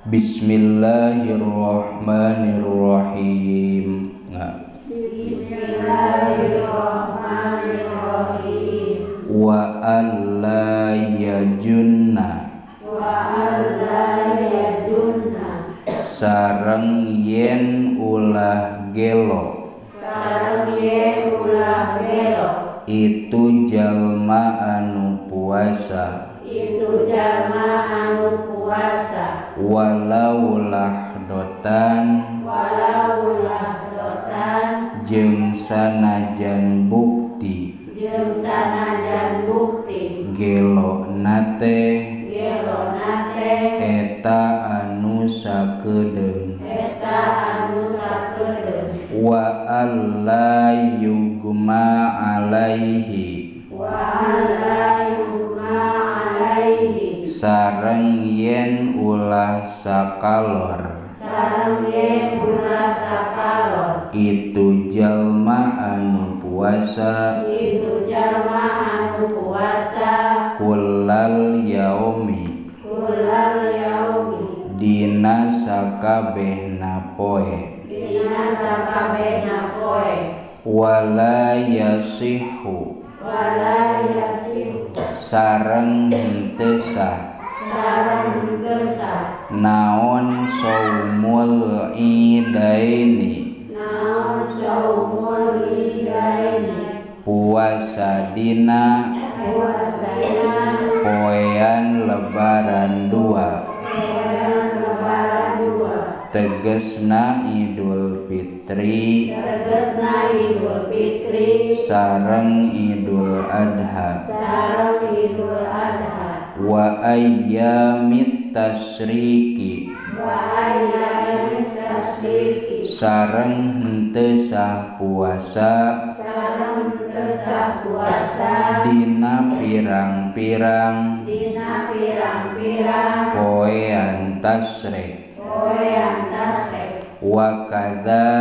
Bismillahirrahmanirrahim. Bismillahirrahmanirrahim. Wa alla yajunna, wa alla yajunna, sareng yen ulah gelo, sareng yen ulah gelo, itu jalma anu puasa, itu jalma anu puasa, walau lahdotan, walau lahdotan, jeung sanajan bukti, jeung sanajan bukti, gelona teh, gelona teh, eta anu sakedeung, eta anu sakedeung, wa alla yugma alaihi, wa alla yugma alaihi, sareng yen ulah sakalor, sareng yen ulah sakalor, itu jalma anu puasa, itu jalma anu puasa, kullal yaumi, kullal yaumi, dina sakabehna poe, dina sakabehna poe, wala yasihu, wala yasihu, sareng henteu sah, sareng henteu sah, naon saumul idaini, naon saumul idaini, puasa dina, puasa dina, poean lebaran dua, poean lebaran dua, tegesna Idul Fitri, tegesna Idul Fitri, sareng Idul Adha, sareng Idul Adha, wa ayyamit tasyriki, wa ayyamit tasyriki, sareng henteu sah puasa, sareng henteu sah puasa, dina pirang-pirang, dina pirang-pirang, poean tasyrik, poean tasyrik, wa kadza,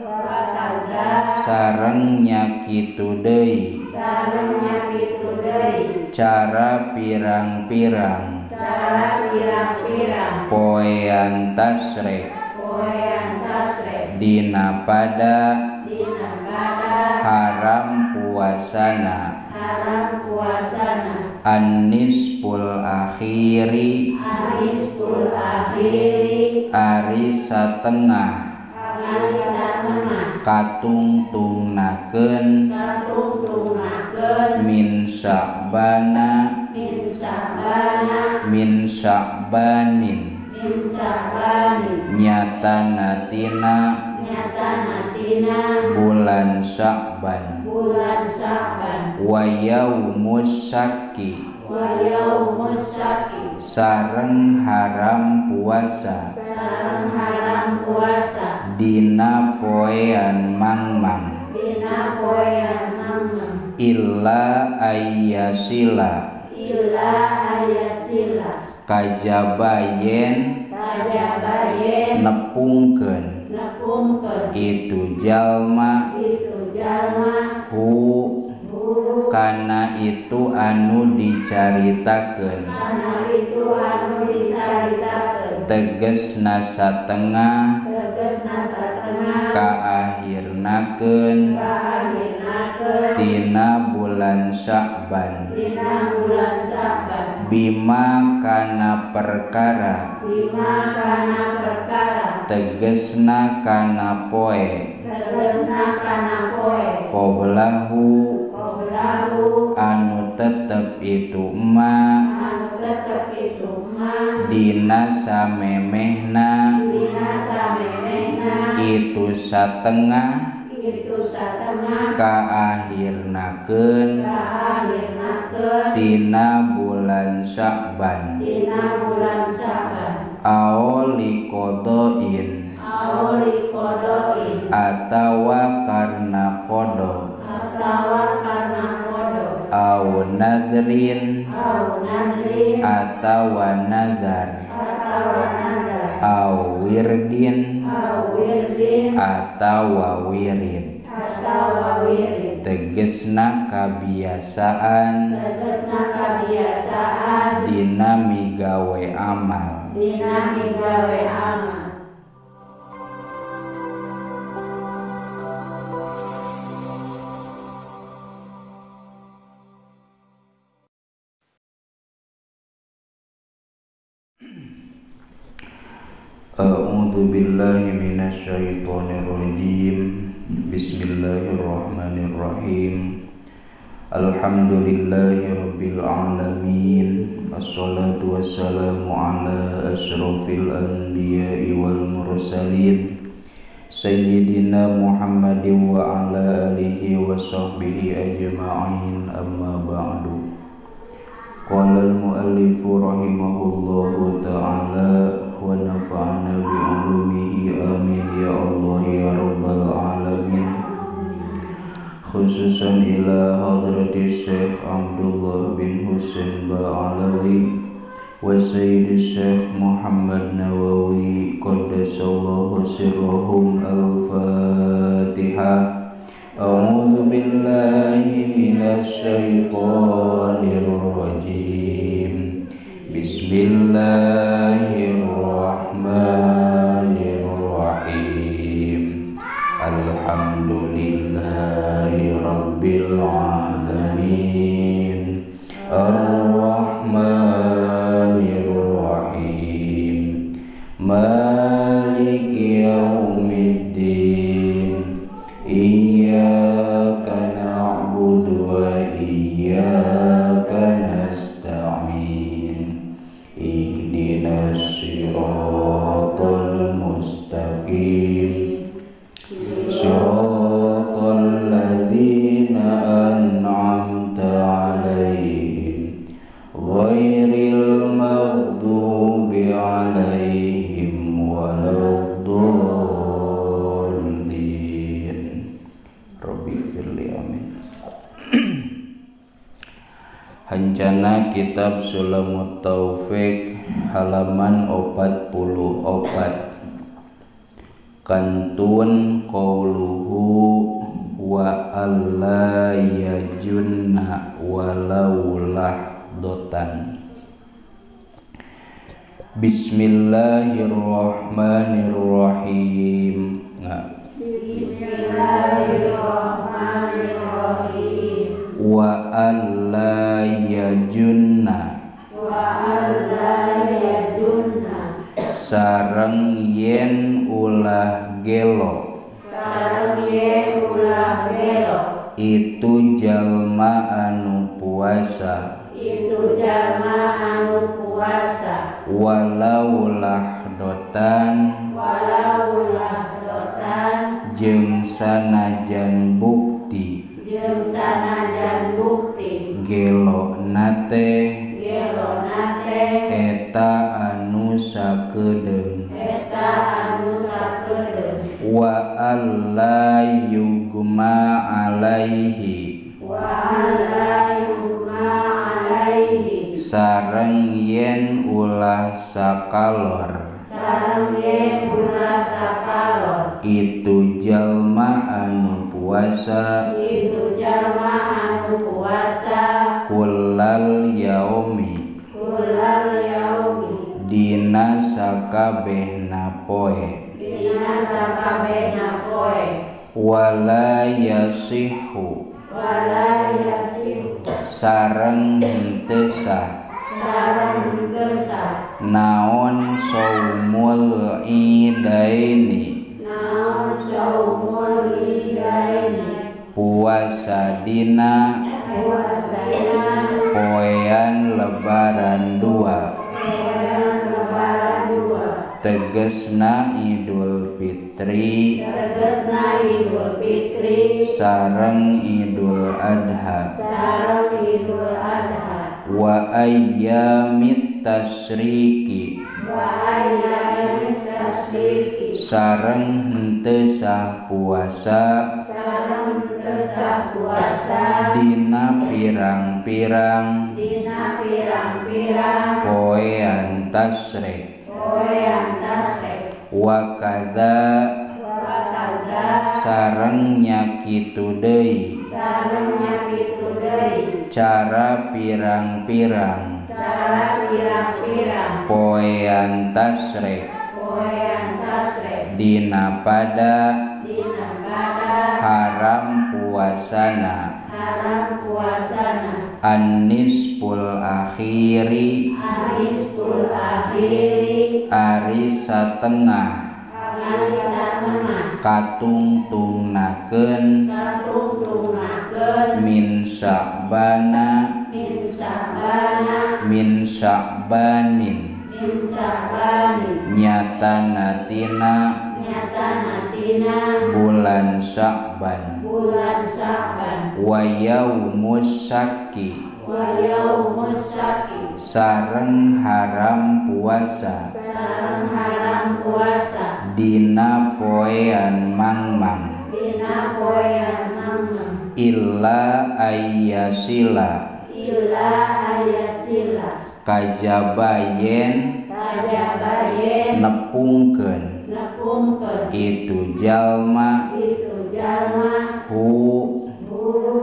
wa kadza, sareng nya kitu deui, sareng nya kitu deui, cara pirang-pirang, cara pirang-pirang, poean tasyrik, poean tasyrik, dina pada, dina pada, haram puasana, haram puasana, an-nisful akhiri, an-nisful akhiri, ari satengah, ari satengah, katungtungnakeun, katungtungnakeun, min sya'bana, min sya'bana, min sya'banin, min sya'banin, nyatana tina, nyatana tina, bulan Sya'ban, bulan Sya'ban, wa yaumus syakki, wa yaumus syakki, sareng haram puasa, sareng haram puasa, dina poean mangmang, dina poean mangmang, illa ayyasila, illa ayyasila, kajaba yen, kajaba yen, nepungkeun, nepungkeun, itu jalma, itu jalma, hu, kana itu anu dicaritakeun, kana itu anu dicaritakeun, tegesna satengah, tegesna satengah, kaahirnakeun, kaahirnakeun, tina bulan Sya'ban, dina bulan Sya'ban, bima kana perkara, bima kana perkara, tegesna kana poe, tegesna kana poe, qoblahu, qoblahu, anu tetep itu ma, anu tetep itu ma, dina samemehna, dina samemehna, itu satengah, itu satengah, kaahirnakeun, kaahirnakeun, tina bulan Sya'ban, dina bulan Sya'ban, aw liqodoin, aw liqodoin, atawa karna qada, atawa karna qada, aw nadrin, aw nadrin, atawa nazar, atawa nazar, aw wirdin, aw wirdin, atawa wirid, atawa wirid, tegesna kabiasaan, tegesna kabiasaan, dina migawe amal, Dina migawe amal. A'udzu billahi minasyaitonir rajim. Bismillahirrahmanirrahim. Alhamdulillahi rabbil alamin. Assalatu wassalamu ala asyrafil anbiya'i wal mursalin sayyidina Muhammadin wa ala alihi wa sahbihi ajma'in. Amma ba'du. Qala al-muallifu rahimahullahu ta'ala wa nafa'ana bi'ulumihi, amin ya Allah ya rabbal alamin. Khususan ila hadrati Syekh Abdullah bin Husain Ba'alawi wa Sayyidi Syekh Muhammad Nawawi qaddasallahu sirrahum. Al-Fatihah. A'udzu billahi minasy syaithanir rajim. Bismillahirrahmanirrahim. Alhamdulillahi rabbil alamin. Arrahmanir rahim. Maliki yaumiddin. Iyyaka na'budu wa iyyaka nasta'in. Ihdinas siratal mustaqim. Siratal ladzina an'amta 'alaihim ghairil maghdubi 'alaihim waladdallin. Rabbighfirli, amin. Hancana Kitab Sulamut Taufik halaman 44. Kantun qauluhu wa alla yajunna walau lahdotan. Bismillahirrahmanirrahim. Bismillahirrahmanirrahim. Wa alla yajunna, wa alla yajunna, sareng yen ulah gelo, sareng yen ulah gelo, itu jalma anu puasa, itu jalma anu puasa, walau lahdotan, walau lahdotan, jeung sanajan bukti, jeung sanajan bukti, gelo nate, gelo nate, eta anu sakedeung, eta anu sakedeung, wa alla yugma alaihi, wa alla yugma alaihi, sareng yen ulah sakalor, sareng yen ulah sakalor, itu jalma anu puasa, itu jalma anu puasa, kullal yaumi, kullal yaumi, dina sakabehna poe, dina sakabehna poe, wala yasihu, wala yasihu, sareng henteu sah, sareng henteu sah, naon saumul idaini, naon saumul idaini, puasa dina, puasa dina, poean lebaran dua, poean lebaran dua, tegesna Idul Fitri, tegesna Idul Fitri, sareng Idul Adha, sareng Idul Adha, wa ayyamit tasyriqi, wa ayyamit tasyriqi, sareng henteu sah puasa, sareng henteu sah puasa, dina pirang-pirang, dina pirang-pirang, poean tasyrik, poean tasyrik, wa kadza, wa kadza, sareng nya kitu deui, sareng nya kitu deui, cara pirang-pirang, cara Perkara pirang-pirang. Poean tasrek. Poean tasrek. Dina pada. Dina pada. Haram puasana. Haram puasana. An-nisful akhiri. An-nisful akhiri. Ari satengah. Ari satengah. Katungtungnakeun. Katungtungnakeun. Min sya'bana. Min sya'bana. Min sya'banin. Min sya'banin. Nyatana tina. Nyatana tina. Bulan Sya'ban. Bulan Sya'ban. Wa yaumus syakki. Wa yaumus syakki. Sareng haram puasa. Sareng haram puasa. Dina poean mangmang. Dina poean mangmang. Illa ayyasila. Illa ayyasila. Kajaba yen. Kajaba yen. Nepungkeun. Nepungkeun. Itu jalma. Itu jalma. Hu.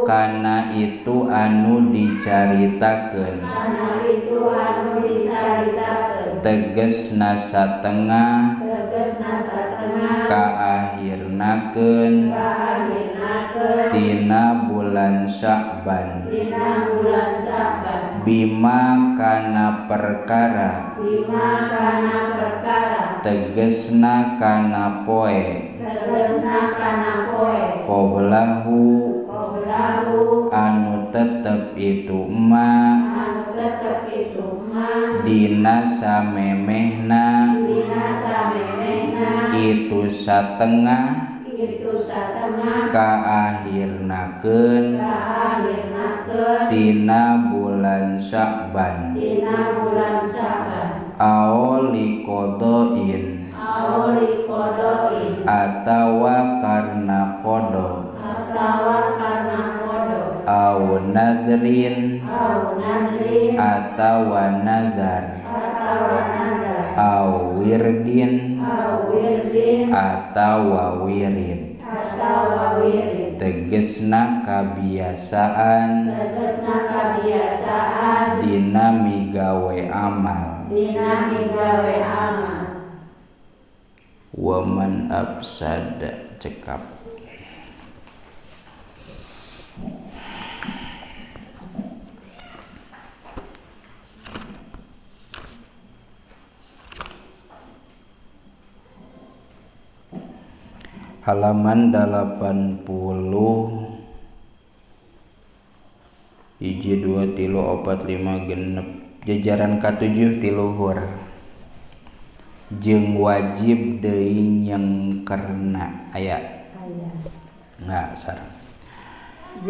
Kana itu anu dicaritakeun. Kana itu anu dicaritakeun. Tegesna satengah. Tegesna satengah. Kaahirnakeun. Kaahirnakeun. Tina bulan Sya'ban. Tina bulan Sya'ban. Bima kana perkara. Bima kana perkara. Tegesna kana poe. Tegesna kana poe. Qoblahu. Qoblahu. Anu tetep itu ma. Anu tetep itu ma. Dina samemehna. Dina samemehna. Itu satengah. Itu satengah. Kaahirnakeun. Kaahirnakeun. Tina bulan Sya'ban. Tina bulan Sya'ban. Aw liqodoin. Aw liqodoin. Atawa karna qada. Atawa karna qada. Aw nadrin. Aw nadrin. Atawa nazar. Atawa nazar. Aw wirdin. Aw wirdin. Atawa wirid. Atawa wirid. Tegesna kabiasaan. Tegesna kabiasaan. Dina migawe amal. Dina migawe amal. Waman absada cekap. Halaman 80 1 2 3 4 5 genep jajaran ka-7 tiluhur jeung wajib deui nyengkerna aya aya sareng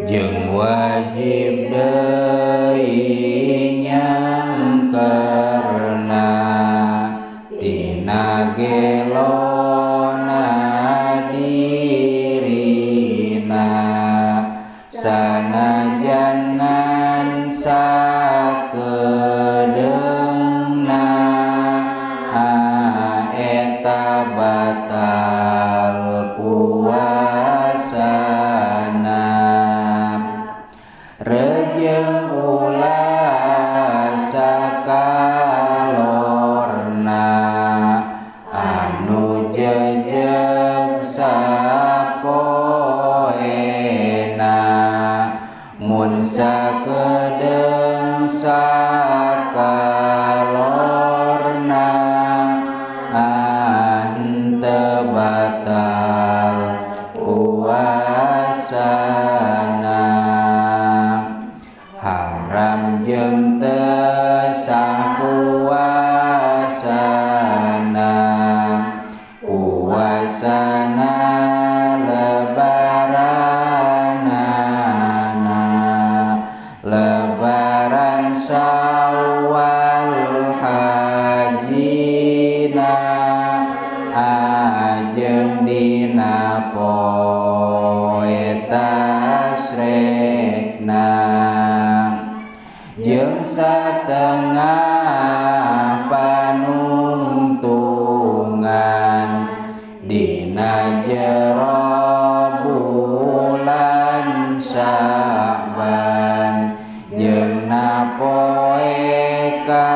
jeung wajib deui nyengkerna tina gelona dirina sanajanan sakedeungna eta batal puasana rejeng ulah sakalorna anu jejeg sapoena mun sakedeung sakalorna henteu batal puasana haram jeung teu sah puasana puasana lebaranana lebaran Syawal hajina ajeng dina poe tasrekna jeung satengah panungtungan dina jero bulan Sya'ban jeung na poe ka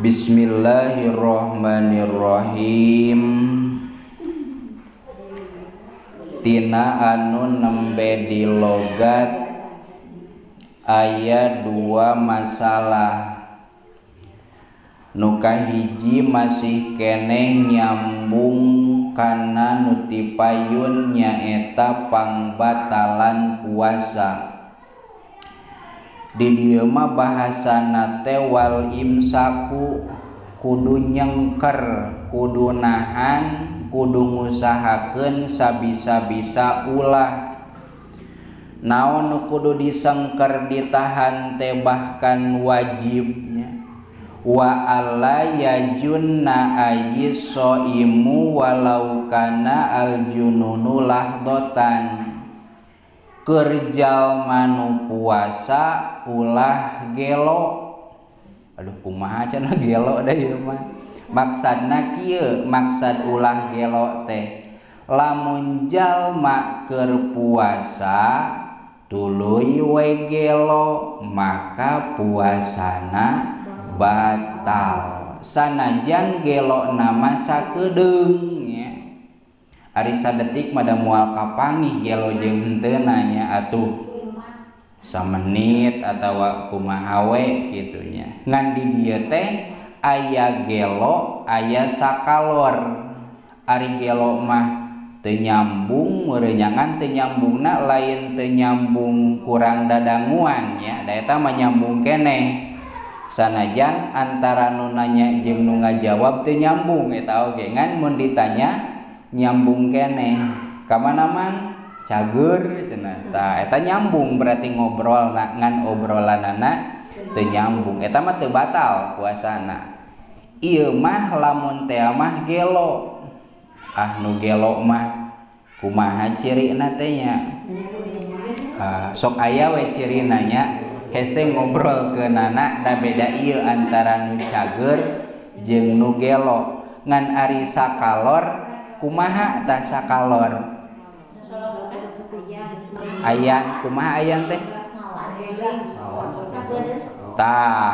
Bismillahirrahmanirrahim. Tina anu nembe di logat aya dua masalah. Nu kahiji masih keneh nyambung kana nu tipayun nyaeta pangbatalan puasa. Di dieu mah bahasana teh wal imsaku, kudu nyengker, kudu nahan, kudu ngusahakeun sabisa-bisa ulah. Naon nu kudu disengker ditahan teh bahkan wajibnya. Wa alla yajunna ayis soimu walau kana aljununu lahdotan. Keur jalma nu puasa ulah gelo. Aduh kumaha cenah gelo da ieu mah. Maksudna kieu, maksud ulah gelo teh lamun jalma keur puasa tuluy we gelo maka puasana batal. Sanajan gelo nama sakedeung nya. Ari sadetik mah da moal kapangih gelo jeung henteu nya atuh samenit atawa kumaha we kitu nya. Ngan di dieu teh aya gelo aya sakalor. Ari gelo mah teu nyambung meureunyangan teu nyambungna lain teu nyambung kurang dadanguan nya, da eta mah nyambung keneh. Sanajan antara nu nanya jeung nu ngajawab teu nyambung eta oge, ngan mun ditanya nyambung keneh. Ka mana mang? Cager cenah. Tah eta nyambung berarti ngobrolna, ngan obrolanana teu nyambung. Eta mah teu batal puasana. Ieu mah lamun teh mah gelo. Ah nu gelo mah kumaha cirina teh nya? Sok aya we cirina nya. Hese ngobrol ke nana da beda ieu antara nu cager jeung nu gelo. Ngan ari sakalor kumaha tah sakalor? Ayan kumaha ayan teh? Tah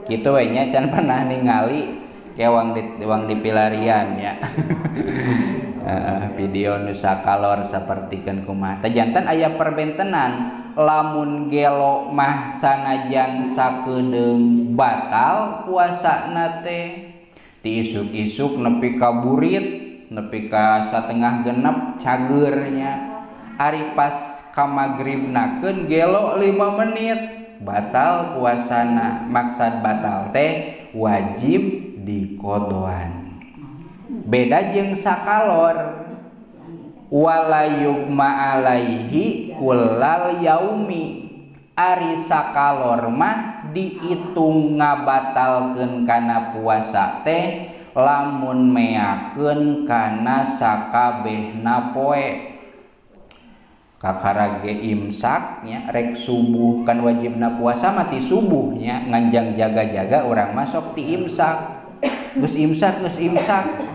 kitu we nya can pernah ningali kewang di pilarian nya. Video nu sakalor sapertikeun kumaha. Tah janten aya perbentenan. Lamun gelo mah sanajan sakedeung batal puasana teh. Ti isuk-isuk nepi ka burit, nepi ka satengah genep cageurnya. Ari pas ka magribnakeun gelo 5 menit batal puasana. Maksad batal teh wajib dikodoan. Beda jeung sakalor. Wala yugma alaihi kullal yaumi. Ari sakalor mah diitung ngabatalkeun kana puasa teh lamun meakeun kana sakabehna poe. Kakara ge imsak nya rek subuh kan wajibna puasa mah ti subuh nya, nganjang jaga-jaga urang masuk ti imsak. Geus imsak geus imsak.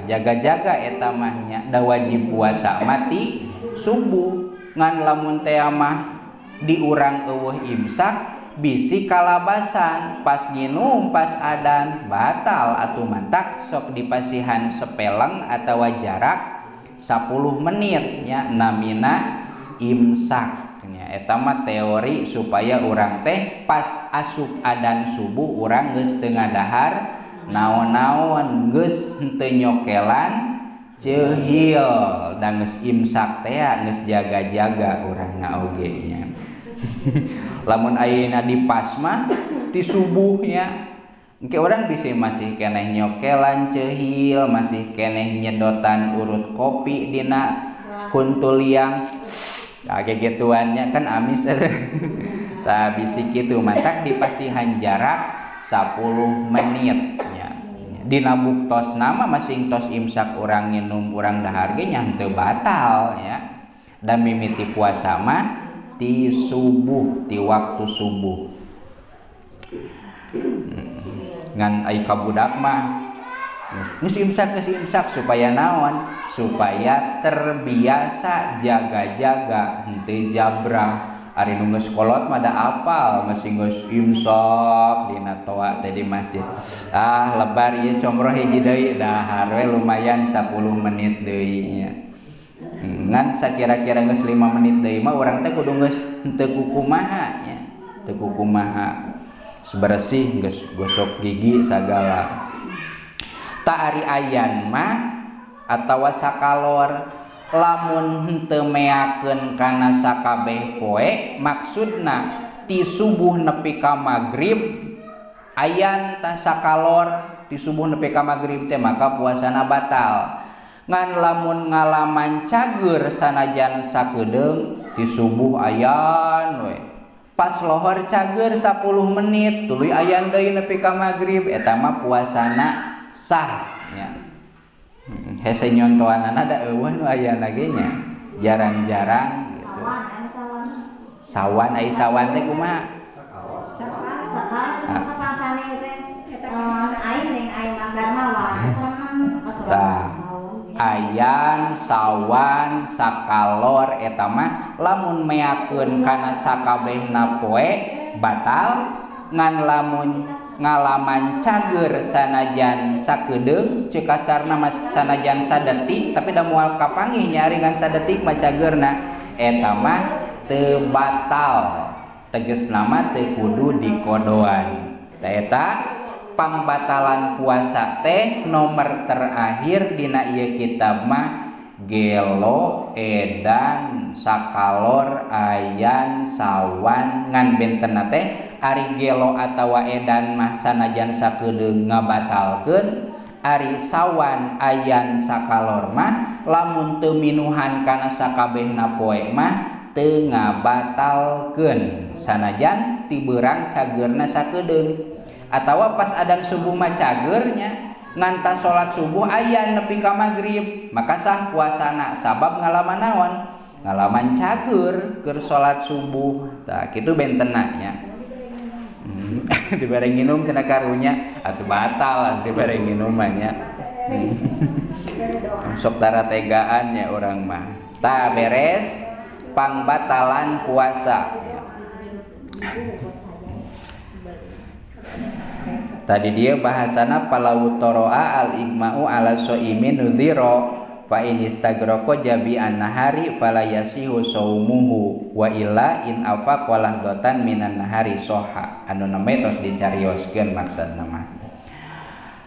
Jaga-jaga eta mah nya da wajib puasa mati subuh. Ngan lamun teh mah di urang eueuh imsak bisi kalabasan pas nginum pas adan batal atuh mantak sok dipasihan sepeleng atawa jarak 10 menit nya namina imsak nya. Eta mah teori supaya urang teh pas asup adan subuh urang geus teu ngadahar naon-naon, geus henteu nyokelan ceuhil da geus imsak teh geus jaga-jaga urangna oge nya. Lamun ayeuna di pas mah di subuhnya engke urang bisi masih keneh nyokelan ceuhil, masih keneh nyedotan urut kopi dina kuntuliang. Tah gituannya kan amis. Tah bisi kitu matak dipasihan jarak 10 menit nya. Dina buktos nama masing tos imsak urang nginum urang dahar ge nya henteu batal ya. Da mimiti puasa mah ti subuh, ti waktu subuh. Ngan ai ka budak mah geus imsak supaya naon? Supaya terbiasa jaga-jaga henteu jabrah. Ari nu geus kolot mah da apal masih geus imsak dina toa teh di masjid. Ah lebar ieu comroh hiji deui dahar we lumayan 10 menit deui nya. Ngan sakira-kira geus 5 menit deui mah urang teh kudu geus henteu kukumaha nya. Teu kukumaha. Bersih geus gosok gigi sagala. Ta ari ayan mah atawa sakalor lamun henteu meakeun kana sakabeh poe maksudna ti subuh nepi ka magrib ayan tah sakalor ti subuh nepi ka magrib teh maka puasana batal. Ngan lamun ngalaman cager sanajan sakedeung ti subuh ayan we pas lohor cager 10 menit tuluy ayan deui nepi ka magrib eta mah puasana sah nya. Hese nyontoanana da eueuh nu ayana ge nya jarang-jarang gitu. Sawan ai sawan teh kumaha? Tah ayan sawan sakalor eta mah lamun meakeun kana sakabehna poe batal ngan lamun ngalaman cager sanajan sakedeung ceuk kasarna mah sanajan sadetik tapi da moal kapanggih nya ari ngan sadetik mah cagerna eta mah teu batal tegasna mah teu kudu dikodoan. Tah eta pangbatalan puasa teh nomor terakhir dina ieu kitab mah gelo edan sakalor ayan sawan ngan bentenna teh ari gelo atawa edan mah sanajan sakedeung ngabatalkeun ari sawan ayan sakalor mah lamun teu minuhan kana sakabehna poe mah teu ngabatalkeun sanajan ti beurang cageurna sakedeung atawa pas adang subuh mah cageurnya ngantas salat subuh ayan nepi ka magrib maka sah puasana sabab ngalaman naon ngalaman cager keur salat subuh tah kitu bentenna nya. Dibere nginum cenah karunya atuh batal dibere nginum mah nya. Sok tarategaan nya urang mah. Tah beres pangbatalan puasa. Tadi dia bahasana palau toroa al igma'u ala so'imin nudhiro fa in istagroko jabi an-nahari fala yasihu saumuhu wa illa in afaqa lahdatan minan nahari soha anu namanya tos dicarioskeun maksudna mah.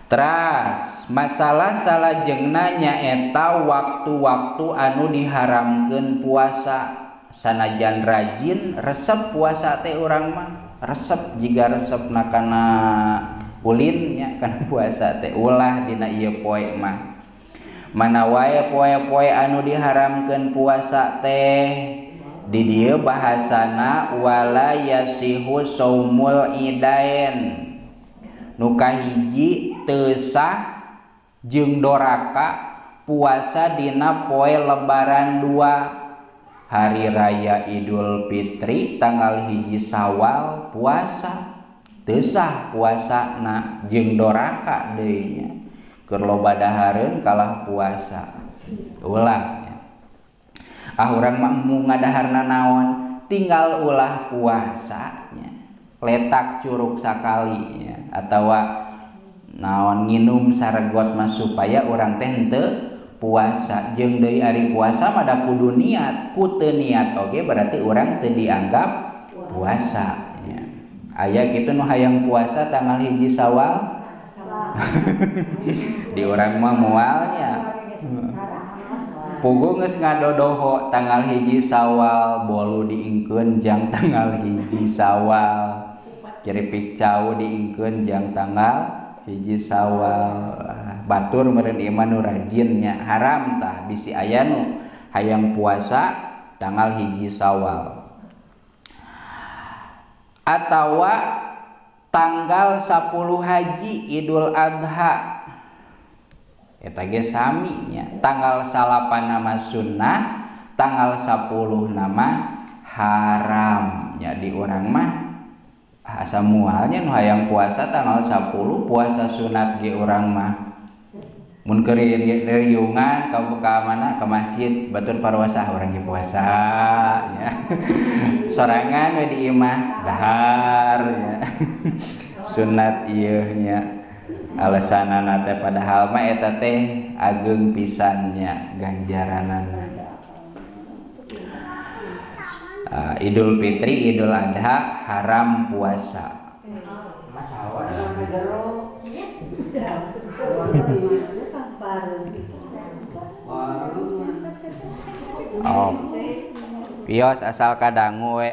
Teras masalah salajengna nyaeta waktu-waktu anu diharamkeun puasa sanajan rajin resep puasa teh urang mah resep jiga resepna kana ulin nya kana puasa teh ulah dina ieu poe mah. Mana wae poe-poe anu diharamkeun puasa teh di dieu bahasana wala yasihu saumul idain. Nu kahiji teu sah jeung doraka puasa dina poe lebaran 2 hari raya Idul Fitri tanggal 1 Syawal puasa teu sah puasana jeung doraka deui nya keur loba dahareun kalah puasa ulah nya. Ah urang mah embung ngadaharna naon tinggal ulah puasa nya letak curug sakali nya atawa naon nginum saregot mah supaya urang teh henteu puasa jeung deui ari puasa mah da kudu niat ku teu niat oge berarti urang teu dianggap puasa nya. Aya kitu nu hayang puasa tanggal 1 Syawal di urang mah moalnya puguh geus ngadodoho tanggal 1 Syawal bolu diingkeun jang tanggal 1 Syawal keripik cau diingkeun jang tanggal 1 Syawal batur meureun ieu mah nu rajin nya haram tah bisi aya nu hayang puasa tanggal 1 Syawal atawa tanggal 10 Haji Idul Adha eta ge sami nya tanggal 8 nama sunnah tanggal 10 nama haram nya di urang mah asa mualnya nu hayang puasa tanggal 10 puasa sunat ge urang mah Mun keur riungan ka mana ka masjid batur parwasah urang ge puasa nya. Sorangan we di imah dahar nya. Sunat ieu nya. Alasanana teh padahal mah eta teh ageung pisan nya ganjaranana. Idul Fitri, Idul Adha haram puasa. Oh. Pios asal kadangu we.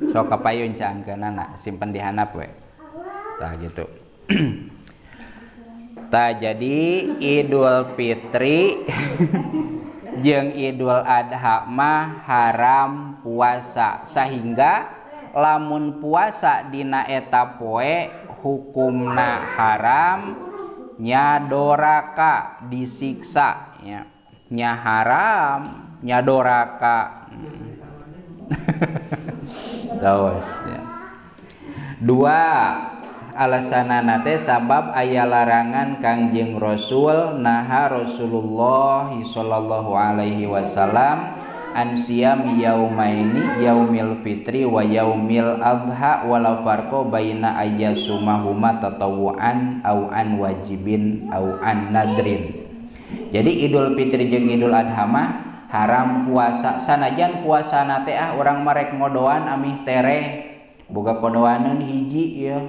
Sok kapayun cangkeunana simpen di handap we. Tah gitu. Tah jadi Idul Fitri jeung Idul Adha mah haram puasa, sehingga lamun puasa dina eta poe hukumna haram nya doraka disiksa nya, nya haram nya doraka. Terus ya. Dua alasanana teh sabab aya larangan Kangjeng Rasul naha Rasulullah sallallahu alaihi wasallam an siyami yaumaini yaumil fitri wa yaumil adha wala farqa baina ayyasumahuma tatawuan au an wajibin au an nadrin. Jadi Idul Fitri jeung Idul Adha mah haram puasa, sanajan puasana teh ah urang mah rek ngodoan amih tereh boga kodoaneun hiji ieu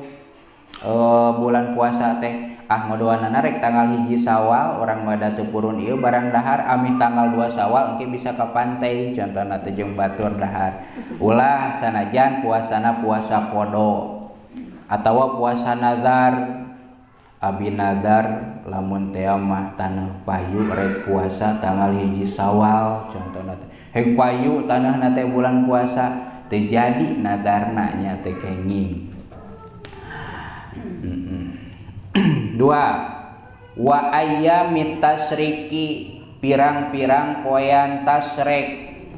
bulan puasa teh ah ngodoanana rek tanggal 1 Syawal urang mah da teu purun ieu barang dahar amih tanggal 2 Syawal engke bisa ka pantai contohna teh jeung batur dahar. Ulah sanajan puasana puasa kodo atawa puasa nazar. Abi nazar lamun teh mah tanah payu rek puasa tanggal 1 Syawal contohna teh. Heg payu tanahna teh bulan puasa teu jadi nazarna nya teh kenging. Dua, wa ayyamit tasriki pirang-pirang poean tasrek.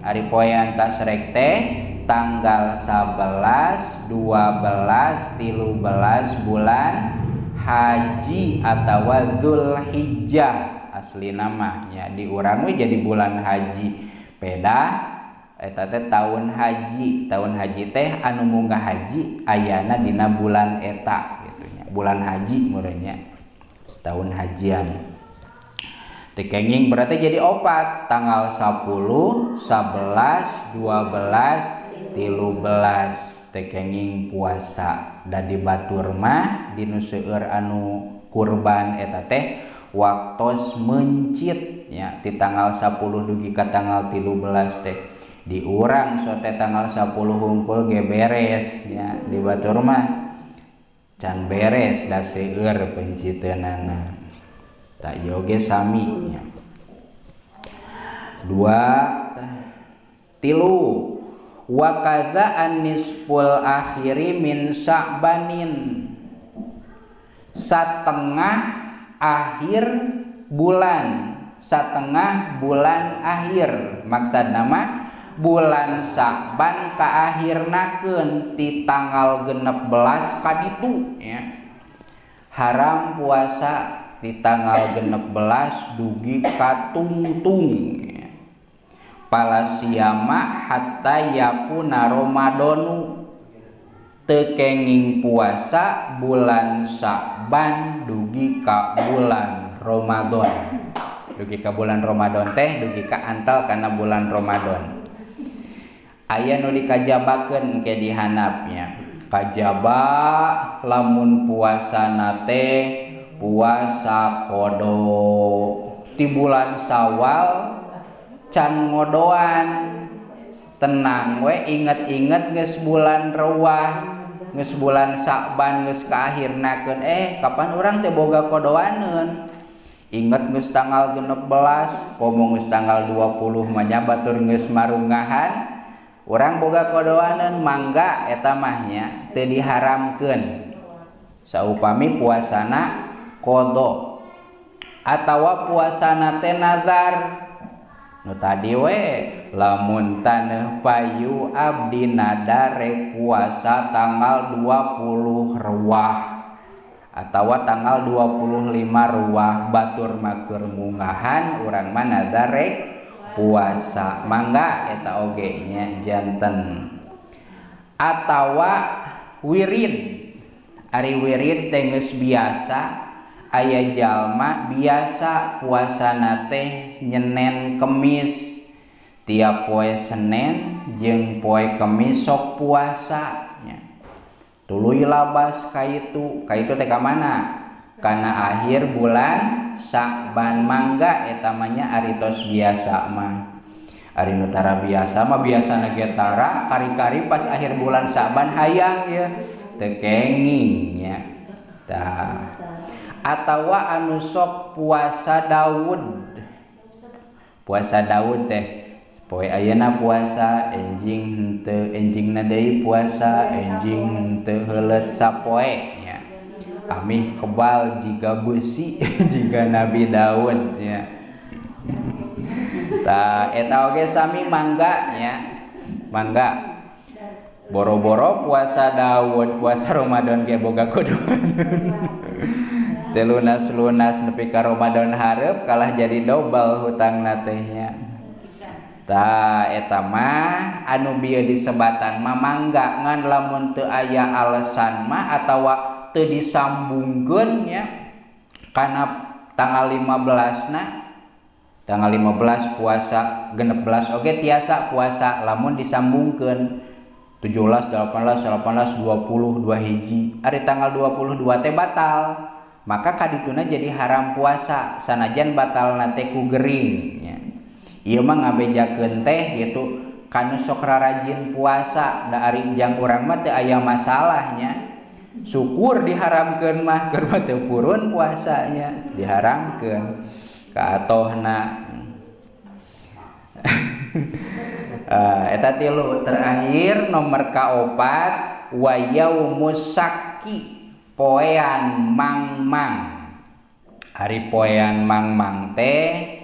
Ari poean tasrek teh tanggal 11, 12, 13 bulan haji atawa Dzulhijjah asli namanya di urang we jadi bulan haji. Pedah eta teh tahun haji, tahun haji teh anu munggah haji ayana dina bulan eta gitu nya. Bulan haji meureun tahun hajian. Teu kenging berarti jadi opat tanggal 10, 11, 12, 13 teu kenging puasa. Da di batur mah dinu seueur anu kurban eta teh waktos mencit nya ti tanggal 10 dugi ka tanggal 13 teh. Di urang sote tanggal 10 hungkul ge beres nya, di batur mah can beres da seueur penciteunana. Tak yoge sami nya. Dua tilu wa kadza an-nisful akhiri min Sya'banin, setengah akhir bulan, setengah bulan akhir maksudna mah bulan Sya'ban kaakhirnakeun ti tanggal 16 kaditu ya. Haram puasa di tanggal 16 dugi katungtung ya. Palasiama hatta yakuna Ramadanu, teu kenging puasa bulan Sya'ban dugi ka bulan Ramadan. Dugi ka bulan Ramadan teh dugi ka antal kana bulan Ramadan. Aya nu dikajabakeun ke dihanapnya. Kajaba lamun puasana teh puasa kodo ti bulan Syawal can ngodoan, tenang we inget-inget geus bulan Ruwah, geus bulan Sya'ban geus kaakhirnakeun, kapan urang teh boga kodoaneun. Inget geus tanggal 16 komo geus tanggal 20 mah nya batur geus marungahan urang boga kodoaneun mangga eta mah nya teu diharamkeun saupami puasana kodo atawa puasana teh nazar. Nu tadi we lamun taneuh payu abdi nadarek puasa tanggal 20 Ruwah atawa tanggal 25 ruah batur makur mungahan urang mah nazar rek puasa mangga eta oge nya janten. Atawa wirid, ari wirid teh geus biasa aya jalma biasa puasana teh nyenen kemis, tiap poe Senen jeung poe Kemis sok puasa nya. Tuluy labas kaitu, kaitu teh ka mana? Kana akhir bulan Sa'ban mangga eta mah nya ari tos biasa mah. Ari nu tara biasa mah biasana ge tara kari-kari pas akhir bulan Sa'ban hayang ya teu kenging nya. Tah. Atawa anu sok puasa Daud. Puasa Daud teh poe ayeuna puasa, enjing henteu, enjingna deui puasa, enjing henteu heuleut sapoe nya. Amih kebal jiga beusi jiga Nabi Daud nya. Tah eta oge sami mangga nya. Mangga. Boro-boro puasa Daud, puasa Ramadan ge boga kuduan. Teu lunas-lunas nepi ka Ramadan hareup kalah jadi dobel hutangna teh nya. Tah eta mah anu bieu disebatan mah mangga ngan lamun teu aya alasan mah atawa teu disambungkeun nya kana tanggal 15 na, tanggal 15 puasa 16 oge tiasa puasa lamun disambungkeun 17, 18, 18, 20, 2 hiji ari tanggal 22 teh batal maka kadituna jadi haram puasa sanajan batalna teh ku gering nya. Ieu mah ngabejakeun teh gitu kanu sok rarajin puasa da ari jang urang mah teu aya masalahnya. Syukur diharamkeun mah keur mah teu purun puasanya diharamkeun ka atohna. Eta tilu terakhir nomor kaopat wa yaumus syakki poean mangmang. Hari poean mangmang teh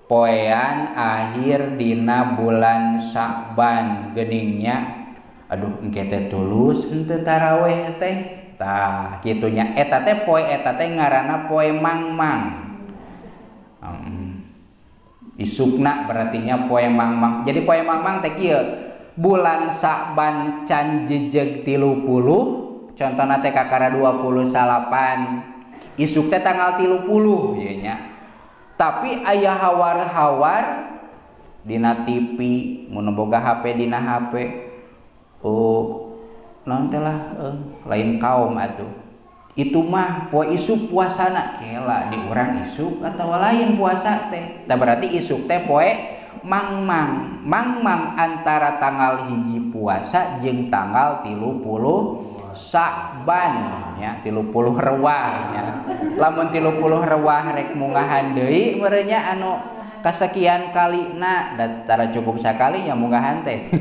poean akhir dina bulan Sya'ban geningnya. Aduh engke teh tulus henteu taraweh teh. Tah kitunya eta teh poe eta teh ngaranna poe mangmang. Isukna berartinya poe mangmang. Jadi poe mangmang teh kieu bulan Sya'ban can jejeg 30 contohna teh kakara 28 isuk teh tanggal 30 ieu nya. Tapi aya hawar-hawar dina TV mun boga HP dina HP oh naon teh lah lain kaum atuh itu mah poe isuk puasana kela di urang isuk atawa lain puasa teh. Tah berarti isuk teh poe mangmang. Mangmang antara tanggal 1 puasa jeung tanggal 30 Sa'ban nya, 30 rewah nya. Lamun 30 rewah rek mungahan deui meureun nya anu kasekian kalina da tara cukup sakali nya mungahan teh.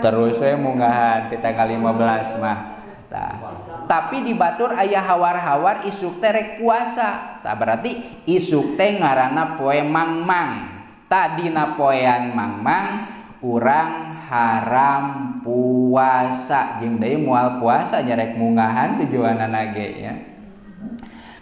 Terus we mungahan ti tanggal 15 mah. Tah. Tapi di batur aya hawar-hawar isuk teh rek puasa. Tah berarti isuk teh ngaranna poe mangmang. Tadina poean mangmang urang haram puasa jeung deui moal puasa nya rek mungahan tujuanana ge nya.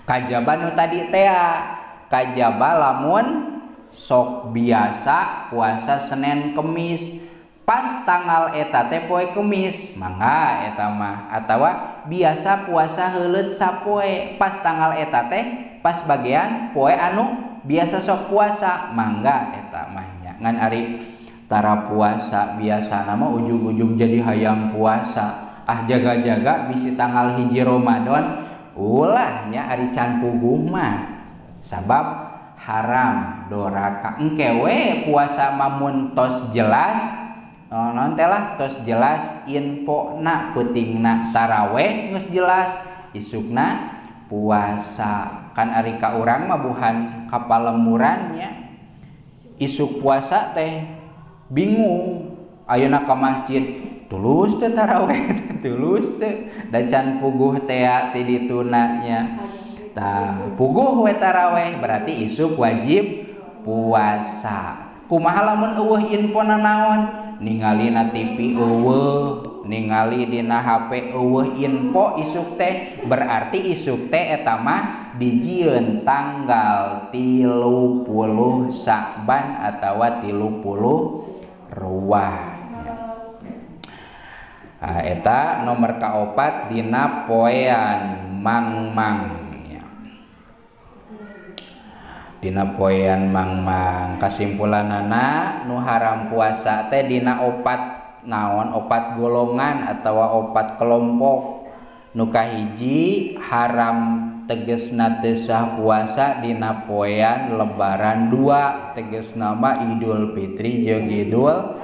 Kajaba nu tadi tea, kajaba lamun sok biasa puasa Senin Kemis pas tanggal eta teh poe Kemis mangga eta mah, atawa biasa puasa heuleut sapoe pas tanggal eta teh pas bagian poe anu biasa sok puasa mangga eta mah nya. Ngan ari tara puasa biasa nama ujug-ujug jadi hayang puasa ah jaga-jaga bisi tanggal 1 Ramadan ulah nya ari can puguh mah sabab haram doraka. Engke we puasa mamun tos jelas non teh lah tos jelas infona peutingna taraweh geus jelas isukna puasa. Kan ari ka urang mah buhan kapalemurannya isuk puasa teh bingung ayeuna ka masjid tulus teh taraweh tulus teh da can puguh tea ti dituna nya. Tah puguh we taraweh berarti isuk wajib puasa. Kumaha lamun eueuh infona naon Ningali na TV eueuh, ningali dina HP eueuh info isuk teh, berarti isuk teh eta mah dijieun tanggal 30 Sa'ban atawa 30 Ruwah. Nah, eta nomor kaopat dina poean Mangmang. Dina poean Mangmang kasimpulanana nu haram puasa teh dina opat naon, opat golongan atawa opat kelompok. Nu kahiji haram tegesna teu sah puasa dina poean lebaran 2, tegesna mah Idul Fitri jeung Idul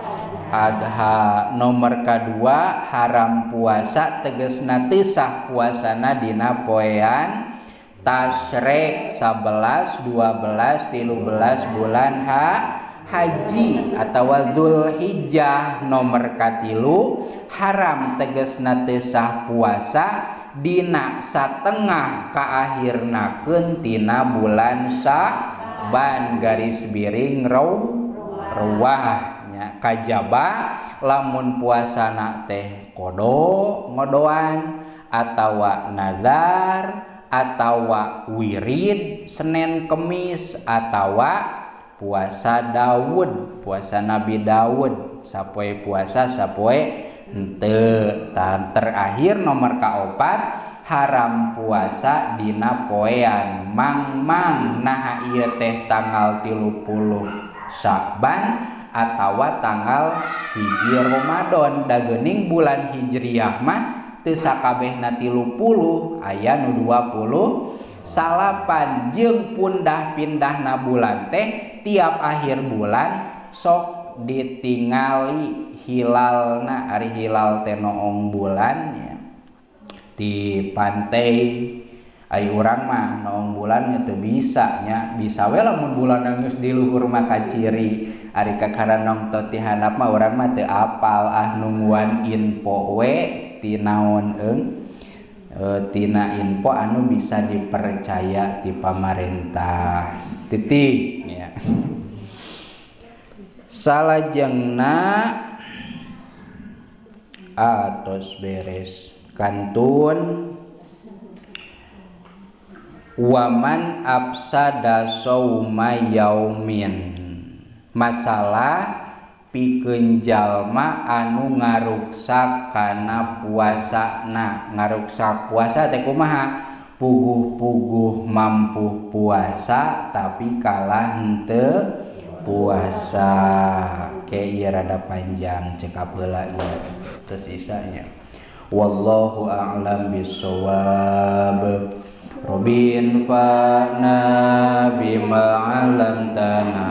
Adha. Nomor kadua haram puasa tegesna teu sah puasana dina poean Tasrek 11, 12, 13 bulan haji atau Dzulhijjah. Nomor katilu haram tegesna teu sah puasa dina satengah kaakhirnakeun tina bulan Sa'ban garis biring ruwah nya. Kajaba lamun puasana teh kodo ngodoan atawa nazar atawa wirid Senin Kemis atawa puasa Daud, puasa Nabi Daud, sapoe puasa sapoe henteu. Terakhir nomor kaopat haram puasa dina poean Mangmang. Nah ieu teh tanggal 30 Sa'ban atawa tanggal 1 Ramadan. Dagening bulan Hijriah mah teu sakabehna 30, aya nu 29 jeung pundah-pindahna bulan teh tiap akhir bulan sok ditingali hilalna. Ari hilal teh noong bulan ya. Di pantai ai urang mah noong bulan teu bisa nya, bisa we lamun bulan geus di luhur mah kaciri. Ari kakara nongto ti handap mah urang mah teu apal, ah nungguan info we tinaon tina info anu bisa dipercaya di pamarentah titik ya. Salajengna atos beres kantun waman afsada sauma yaumin, masalah pikeun jalma anu ngaruksak kana puasana. Ngaruksak puasa teh kumaha? Puguh-puguh mampu puasa tapi kalah henteu puasa. Ke ieu rada panjang cekap heula ieu terus isanya. Wallahu a'lam bissawab. Robin fa'na bima 'allamtana,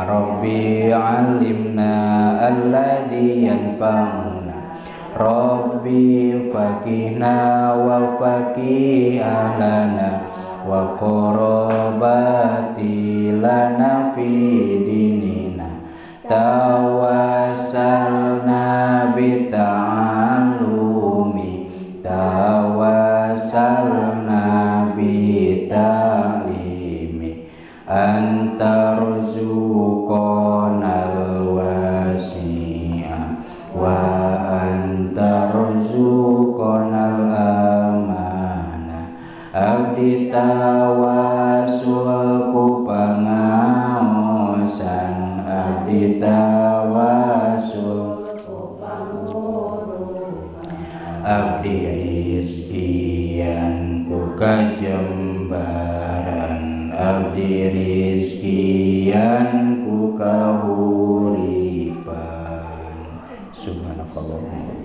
Rabbi 'allimna alladhi yanfa'una, Rabbi faqihna wa faqih ahlana wa qarabati lana fi dinina, tawassalna bi ta'allumi, tawassalna bi ta'limi, anta rzuqanal wasi'a wa anta rzuqanal amana, abdi tawasul ku pangaosan, abdi tawasul ku abdi rizkian ku kajembaran, abdi rizkian ku kahuripan. Subhanakallahumma.